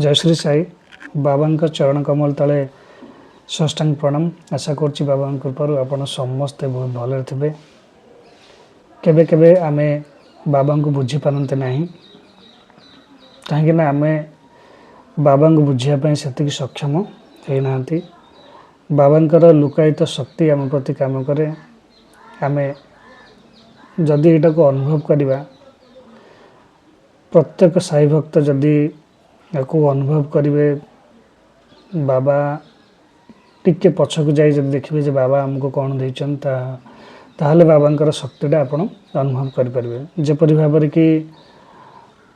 ଜୟ ଶ୍ରୀ ସାଇ। ବାବାଙ୍କ ଚରଣ କମଳ ତଳେ ସାଷ୍ଟାଙ୍ଗ ପ୍ରଣାମ। ଆଶା କରୁଛି ବାବାଙ୍କ କୃପାରୁ ଆପଣ ସମସ୍ତେ ବହୁତ ଭଲରେ ଥିବେ। କେବେ କେବେ ଆମେ ବାବାଙ୍କୁ ବୁଝିପାରନ୍ତି ନାହିଁ, କାହିଁକିନା ଆମେ ବାବାଙ୍କୁ ବୁଝିବା ପାଇଁ ସେତିକି ସକ୍ଷମ ହେଇନାହାନ୍ତି। ବାବାଙ୍କର ଲୁକାୟିତ ଶକ୍ତି ଆମ ପ୍ରତି କାମ କରେ। ଆମେ ଯଦି ଏଇଟାକୁ ଅନୁଭବ କରିବା, ପ୍ରତ୍ୟେକ ସାଇ ଭକ୍ତ ଯଦି ୟାକୁ ଅନୁଭବ କରିବେ, ବାବା ଟିକେ ପଛକୁ ଯାଇ ଯଦି ଦେଖିବେ ଯେ ବାବା ଆମକୁ କ'ଣ ଦେଇଛନ୍ତି, ତାହେଲେ ବାବାଙ୍କର ଶକ୍ତିଟା ଆପଣ ଅନୁଭବ କରିପାରିବେ। ଯେପରି ଭାବରେ କି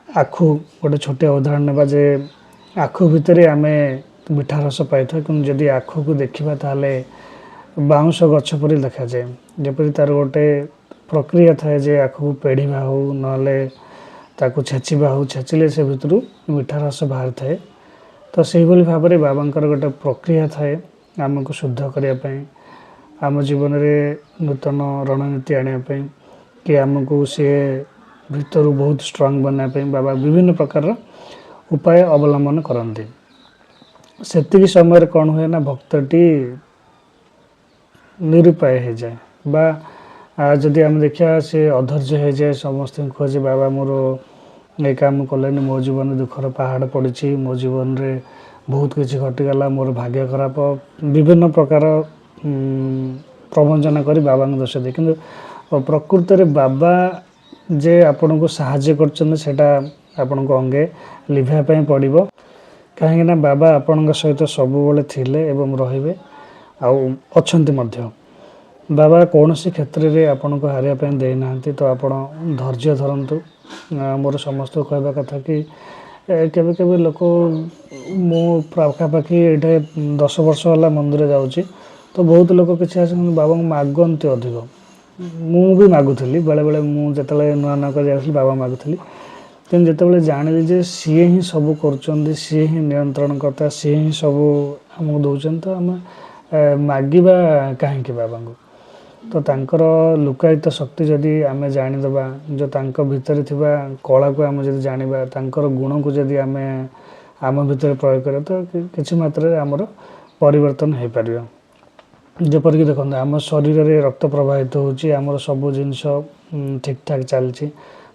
ଆଖୁ, ଗୋଟେ ଛୋଟିଆ ଉଦାହରଣ ନେବା ଯେ ଆଖୁ ଭିତରେ ଆମେ ମିଠା ରସ ପାଇଥାଉ, କିନ୍ତୁ ଯଦି ଆଖୁକୁ ଦେଖିବା ତାହେଲେ ବାଉଁଶ ଗଛ ପରି ଦେଖାଯାଏ। ଯେପରି ତା'ର ଗୋଟେ ପ୍ରକ୍ରିୟା ଥାଏ ଯେ ଆଖୁକୁ ପେଢ଼ିବା ହେଉ, ନହେଲେ ତାକୁ ଛେଚିବା ହେଉ, ଛେଚିଲେ ସେ ଭିତରୁ ମିଠା ରସ ବାହାରିଥାଏ। ତ ସେଇଭଳି ଭାବରେ ବାବାଙ୍କର ଗୋଟେ ପ୍ରକ୍ରିୟା ଥାଏ ଆମକୁ ଶୁଦ୍ଧ କରିବା ପାଇଁ, ଆମ ଜୀବନରେ ନୂତନ ରଣନୀତି ଆଣିବା ପାଇଁ କି ଆମକୁ ସିଏ ଭିତରୁ ବହୁତ ଷ୍ଟ୍ରଙ୍ଗ ବନାଇବା ପାଇଁ ବାବା ବିଭିନ୍ନ ପ୍ରକାରର ଉପାୟ ଅବଲମ୍ବନ କରନ୍ତି। ସେତିକି ସମୟରେ କ'ଣ ହୁଏ ନା, ଭକ୍ତଟି ନିରୁପାୟ ହେଇଯାଏ ବା ଯଦି ଆମେ ଦେଖିବା, ସେ ଅଧୈର୍ଯ୍ୟ ହେଇଯାଏ। ସମସ୍ତଙ୍କୁ କୁହେ ଯେ ବାବା ମୋର ଏ କାମ କଲେନି, ମୋ ଜୀବନରେ ଦୁଃଖର ପାହାଡ଼ ପଡ଼ିଛି, ମୋ ଜୀବନରେ ବହୁତ କିଛି ଘଟିଗଲା, ମୋର ଭାଗ୍ୟ ଖରାପ। ବିଭିନ୍ନ ପ୍ରକାର ପ୍ରବଞ୍ଚନା କରି ବାବାଙ୍କୁ ଦୋଷ ଦିଏ। କିନ୍ତୁ ପ୍ରକୃତରେ ବାବା ଯେ ଆପଣଙ୍କୁ ସାହାଯ୍ୟ କରୁଛନ୍ତି, ସେଇଟା ଆପଣଙ୍କୁ ଅଙ୍ଗେ ଲିଭାଇବା ପାଇଁ ପଡ଼ିବ, କାହିଁକିନା ବାବା ଆପଣଙ୍କ ସହିତ ସବୁବେଳେ ଥିଲେ ଏବଂ ରହିବେ ଆଉ ଅଛନ୍ତି ମଧ୍ୟ। ବାବା କୌଣସି କ୍ଷେତ୍ରରେ ଆପଣଙ୍କୁ ହାରିବା ପାଇଁ ଦେଇନାହାନ୍ତି। ତ ଆପଣ ଧୈର୍ଯ୍ୟ ଧରନ୍ତୁ। ମୋର ସମସ୍ତଙ୍କୁ କହିବା କଥା କି କେବେ କେବେ ଲୋକ, ମୁଁ ପାଖାପାଖି ଏଇଠି 10 ବର୍ଷ ହେଲା ମନ୍ଦିର ଯାଉଛି, ତ ବହୁତ ଲୋକ କିଛି ଆସନ୍ତି, ବାବାଙ୍କୁ ମାଗନ୍ତି ଅଧିକ। ମୁଁ ବି ମାଗୁଥିଲି ବେଳେବେଳେ। ମୁଁ ଯେତେବେଳେ ନୂଆ ନୂଆ କରି ଯାଉଥିଲି, ବାବା ମାଗୁଥିଲି। କିନ୍ତୁ ଯେତେବେଳେ ଜାଣିଲି ଯେ ସିଏ ହିଁ ସବୁ କରୁଛନ୍ତି, ସିଏ ହିଁ ନିୟନ୍ତ୍ରଣକର୍ତ୍ତା, ସିଏ ହିଁ ସବୁ ଆମକୁ ଦେଉଛନ୍ତି, ତ ଆମେ ମାଗିବା କାହିଁକି ବାବାଙ୍କୁ? ତ ତାଙ୍କର ଲୁକାୟିତ ଶକ୍ତି ଯଦି ଆମେ ଜାଣିଦେବା, ଯେଉଁ ତାଙ୍କ ଭିତରେ ଥିବା କଳାକୁ ଆମେ ଯଦି ଜାଣିବା, ତାଙ୍କର ଗୁଣକୁ ଯଦି ଆମେ ଆମ ଭିତରେ ପ୍ରୟୋଗ କରିବା, ତ କିଛି ମାତ୍ରାରେ ଆମର ପରିବର୍ତ୍ତନ ହେଇପାରିବ। ଯେପରିକି ଦେଖନ୍ତୁ, ଆମ ଶରୀରରେ ରକ୍ତ ପ୍ରବାହିତ ହେଉଛି, ଆମର ସବୁ ଜିନିଷ ଠିକ୍ଠାକ୍ ଚାଲିଛି,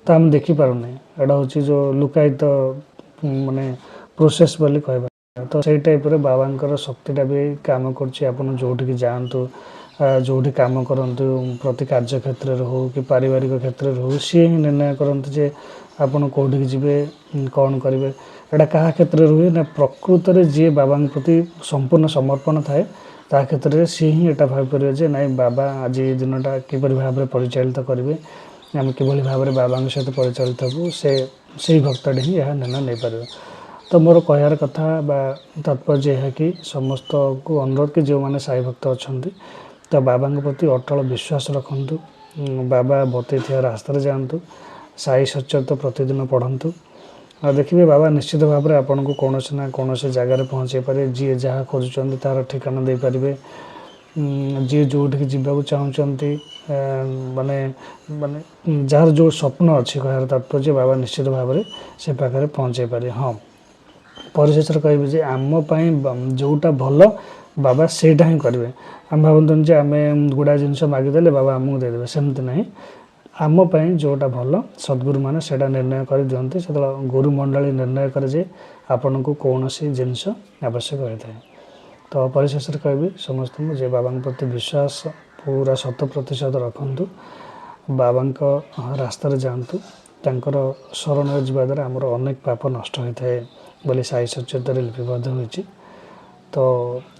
ତ ଆମେ ଦେଖିପାରୁନେ। ଏଇଟା ହେଉଛି ଯେଉଁ ଲୁକାୟିତ ମାନେ ପ୍ରୋସେସ୍ ବୋଲି କହିବା। ତ ସେଇ ଟାଇପ୍ର ବାବାଙ୍କର ଶକ୍ତିଟା ବି କାମ କରୁଛି। ଆପଣ ଯେଉଁଠିକି ଯାଆନ୍ତୁ, ଯେଉଁଠି କାମ କରନ୍ତୁ, ପ୍ରତି କାର୍ଯ୍ୟକ୍ଷେତ୍ରରେ ହଉ କି ପାରିବାରିକ କ୍ଷେତ୍ରରେ ହଉ, ସିଏ ହିଁ ନିର୍ଣ୍ଣୟ କରନ୍ତି ଯେ ଆପଣ କେଉଁଠିକି ଯିବେ, କ'ଣ କରିବେ। ଏଇଟା କାହା କ୍ଷେତ୍ରରେ ହୁଏ ନା, ପ୍ରକୃତରେ ଯିଏ ବାବାଙ୍କ ପ୍ରତି ସମ୍ପୂର୍ଣ୍ଣ ସମର୍ପଣ ଥାଏ, ତା କ୍ଷେତ୍ରରେ ସିଏ ହିଁ ଏଇଟା ଭାବିପାରିବ ଯେ ନାଇଁ, ବାବା ଆଜି ଏ ଦିନଟା କିପରି ଭାବରେ ପରିଚାଳିତ କରିବେ, ଆମେ କିଭଳି ଭାବରେ ବାବାଙ୍କ ସହିତ ପରିଚାଳିତ ହେବୁ, ସେ ସେଇ ଭକ୍ତଟି ହିଁ ଏହା ନିର୍ଣ୍ଣୟ ନେଇପାରିବ। ତ ମୋର କହିବାର କଥା ବା ତାତ୍ପର୍ଯ୍ୟ ଏହା କି ସମସ୍ତଙ୍କୁ ଅନୁରୋଧ କି ଯେଉଁମାନେ ସାଇ ଭକ୍ତ ଅଛନ୍ତି, ତ ବାବାଙ୍କ ପ୍ରତି ଅଟଳ ବିଶ୍ୱାସ ରଖନ୍ତୁ, ବାବା ବତେଇଥିବା ରାସ୍ତାରେ ଯାଆନ୍ତୁ, ସାଇ ସଚରିତ ପ୍ରତିଦିନ ପଢ଼ନ୍ତୁ ଆଉ ଦେଖିବେ ବାବା ନିଶ୍ଚିତ ଭାବରେ ଆପଣଙ୍କୁ କୌଣସି ନା କୌଣସି ଜାଗାରେ ପହଞ୍ଚାଇ ପାରିବେ। ଯିଏ ଯାହା ଖୋଜୁଛନ୍ତି, ତା'ର ଠିକଣା ଦେଇପାରିବେ। ଯିଏ ଯେଉଁଠିକି ଯିବାକୁ ଚାହୁଁଛନ୍ତି, ମାନେ ମାନେ ଯାହାର ଯେଉଁ ସ୍ୱପ୍ନ ଅଛି, କହିବାର ତାତ୍ପର୍ଯ୍ୟ, ବାବା ନିଶ୍ଚିତ ଭାବରେ ସେ ପାଖରେ ପହଞ୍ଚାଇ ପାରିବେ। ହଁ, ପରିଶେଷରେ କହିବି ଯେ ଆମ ପାଇଁ ଯେଉଁଟା ଭଲ, ବାବା ସେଇଟା ହିଁ କରିବେ। ଆମେ ଭାବନ୍ତୁନି ଯେ ଆମେ ଗୁଡ଼ାଏ ଜିନିଷ ମାଗିଦେଲେ ବାବା ଆମକୁ ଦେଇଦେବେ, ସେମିତି ନାହିଁ। ଆମ ପାଇଁ ଯେଉଁଟା ଭଲ, ସଦ୍ଗୁରୁମାନେ ସେଇଟା ନିର୍ଣ୍ଣୟ କରିଦିଅନ୍ତି। ସେତେବେଳେ ଗୁରୁମଣ୍ଡଳୀ ନିର୍ଣ୍ଣୟ କରେ ଯେ ଆପଣଙ୍କୁ କୌଣସି ଜିନିଷ ଆବଶ୍ୟକ ହୋଇଥାଏ। ତ ପରିଶେଷରେ କହିବି ସମସ୍ତଙ୍କୁ ଯେ ବାବାଙ୍କ ପ୍ରତି ବିଶ୍ୱାସ ପୁରା 100% ରଖନ୍ତୁ, ବାବାଙ୍କ ରାସ୍ତାରେ ଯାଆନ୍ତୁ। ତାଙ୍କର ଶରଣରେ ଯିବା ଦ୍ୱାରା ଆମର ଅନେକ ପାପ ନଷ୍ଟ ହୋଇଥାଏ ବୋଲି ସାଇ ସଚରିତରେ ଲିପିବଦ୍ଧ ହୋଇଛି। ତ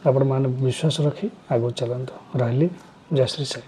ଆପଣମାନେ ବିଶ୍ୱାସ ରଖି ଆଗକୁ ଚାଲନ୍ତୁ। ରହିଲି, ଜୟ ଶ୍ରୀ ସାଇ।